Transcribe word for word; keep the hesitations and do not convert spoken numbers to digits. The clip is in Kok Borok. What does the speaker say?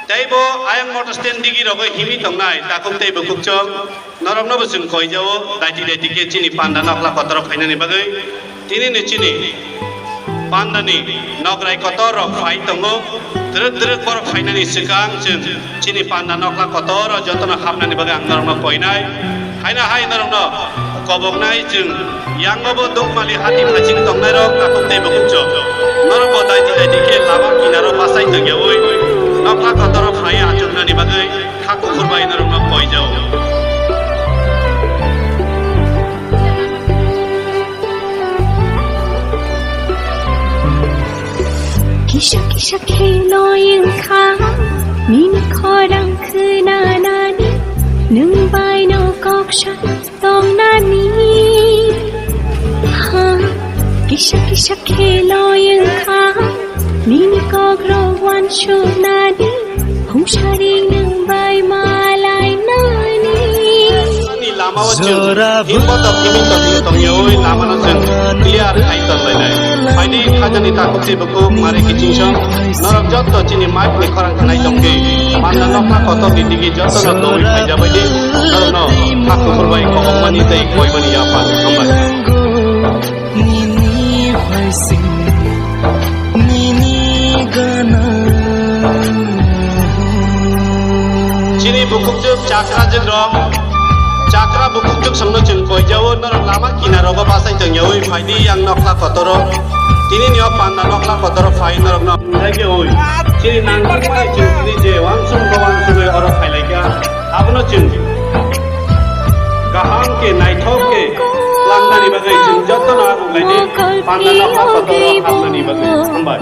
Tei bo ayang motor stand digi rogwi himwi tongnai takhuk tei bukhukchwng norokno bo chwng koijao daiti daiti khe chini panda nokla kotoro phainani bagwi. Tini ni chini panda ni nokrai kotor rok phai tongo. Twrwk twrwk borok phainani swkang chwng chini panda nokla kotor o jotono hapnani bagwi ang norokno koinai. Haino hai norokno koboknai chwng yango bo dukmali hati phaiching tongnairok takhuk tei bukhukchwng. Norok bo daiti daiti khe lama kinaro bachai tongyaui nokla kotoro phnai achuknani bagwi kha kuphur bai norokno koijao. Kisa kisa kheno wngkha nini khorang khwnanani, nwng bai no kok sa tongnani. Ha, kisa kisa kheno wngkha nini kok rok wansuknani, hungsari nwng bai malainani. Ani lama o chwng himbo tok himwi tok himwi tongyaui lama no chwng clear khai tonlainai. Phaidi khajani takhuk tei bukhuk mare kiching song norok jotto chini mic ni khorang khnai tongkhe panda nokla kotor ni digi jotto no tongwi phaijabaidi norok no kha kuphur bai kobokmani tei koimani yaphan hambai. Nini bai sing, nini gana. Chini bukhukchuk chakra jwk rok, chakra bukhukchuk songno chwng koijao norok lama kinarogo bachai tongyaui phaidi yang nokla kotoro. Tini ni o panda nokla kotoro phai norokno naijaui. Chini nangkukmani chwng tini je wansuk bo wansugwi oro phailaikha. Abono chwng kaham khe naithok khe langmani bagwi chwng jotono arwk laidi panda nokla kotoro hapnani bagwi. Hambai.